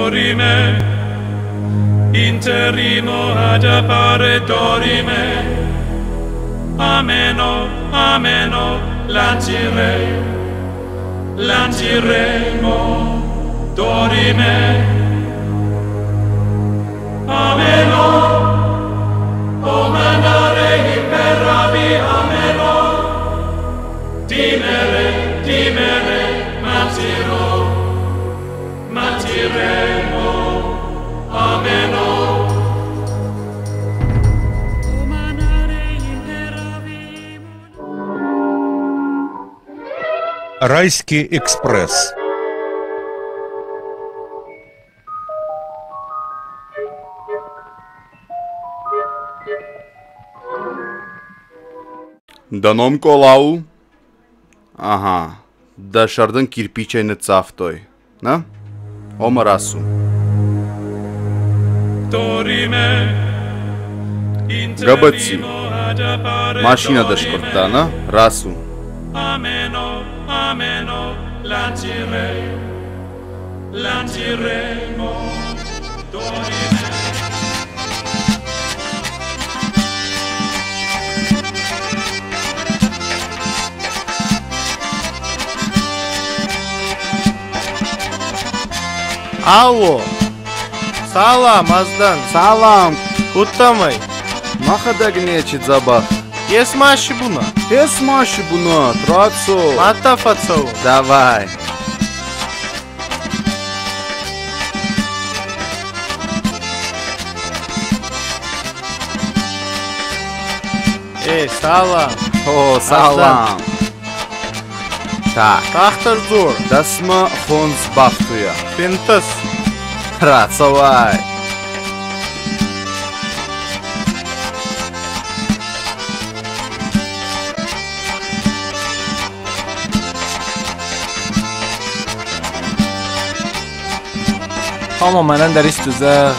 Dorime, interimo ad appare dorime. Ameno, ameno, lancire, lanciremo, dorime. Ameno, o mandare imperavi ameno. Timere, timere, martiro, martiremo, ameno. Райский экспресс. Дӕ ном Къола у? Ага, дӕ сӕр дын кирпичӕй ныццавтой, нӕ? Омӕ рацу. Dorime, Гӕбӕци, interimo ad appare машинӕ дӕ скъуырдта, нӕ? Рацу. Ameno, ameno, lancire, lanciremo, dorime. Алло! Салам, Аздан! Салам! Куттамай! Мӕхӕдӕг нечи дзӕбӕх. Ес маши буна? Ес маши бунат, рацо! Мадта фӕцӕуӕн. Давай! Эй, салам! О, салам! Так, Тагъддӕр дзор! Дӕсмӕ фондз бафтуйа. 15. Рацӕуай! Ама мӕнӕн дӕр исты зӕгъ.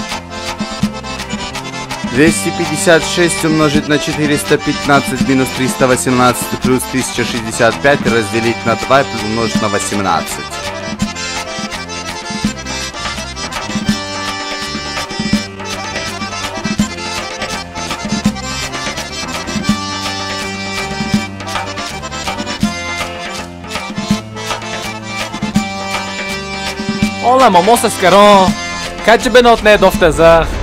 256 умножить на 415 минус 318 плюс 1065 разделить на 2 и умножить на 18. Ола, ма моса скаро. Кај че бе нот не дофте зӕгъ.